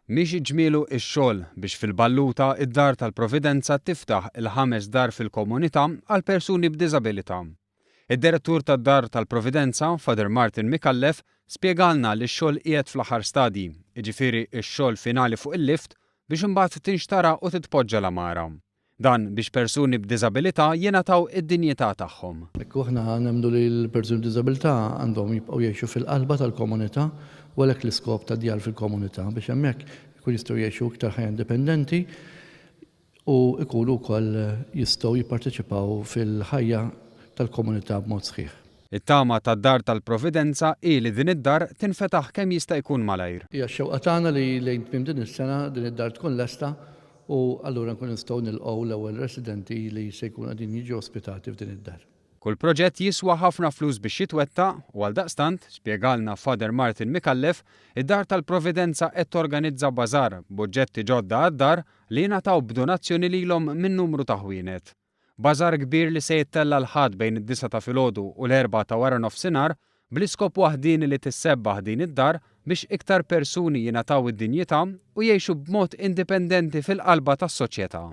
Miexi ġmielu x-xogħol biex fil-Balluta id-Dar tal-Providenza tiftaħ il-ħames dar fil-komunità għal persuni b'diżabilità. Id-Direttur tad-Dar tal-Providenza, Father Martin Micallef, spjegalna li x-xogħol qiegħed fl-aħħar stadji, jiġifieri x-xogħol finali fuq il-lift biex imbagħad tinxtara u titpoġġa l-għamara. Dan biex persuni b'diżabilità jingħataw id-dinjità tagħhom. Ekku aħna nemmnu li l-persuni b'diżabilità għandhom jibqgħu jgħixu fil-qalba tal-komunità u għalhekk l-iskop ta' djar fil-komunità biex hemmhekk ikunu jistgħu jgħixu iktar ħajja indipendenti u jkunu wkoll jistgħu jipparteċipaw fil-ħajja tal-komunità b'mod sħiħ. It-tama tad-Dar tal-Providenza hi li din id-dar tinfetaħ kemm jista' jkun malajr. Hija x-xewqa tagħna li lejn tmiem din is-sena din id-dar tkun lesta u allura nkunu nistgħu nilqgħu l-ewwel residenti li se jkunu qegħdin jiġu ospitati f'din id-dar. Kull proġett jiswa ħafna flus biex jitwettaq u għaldaqstant, spjegalna Father Martin Micallef, id-Dar tal-Providenza qed torganizza bazaar b'oġġetti ġodda għad-dar li jingħataw b'donazzjoni lilhom minn numru ta' ħwienet. Bazaar kbir li se jittella' l-Ħadd bejn id-disgħa ta' filgħodu u l-erbgħa ta' waranofsinhar bl-iskop waħdieni li tissebbaħ din id-dar biex iktar persuni jingħataw id-dinjità u jgħixu b'mod indipendenti fil-qalba tas-soċjetà.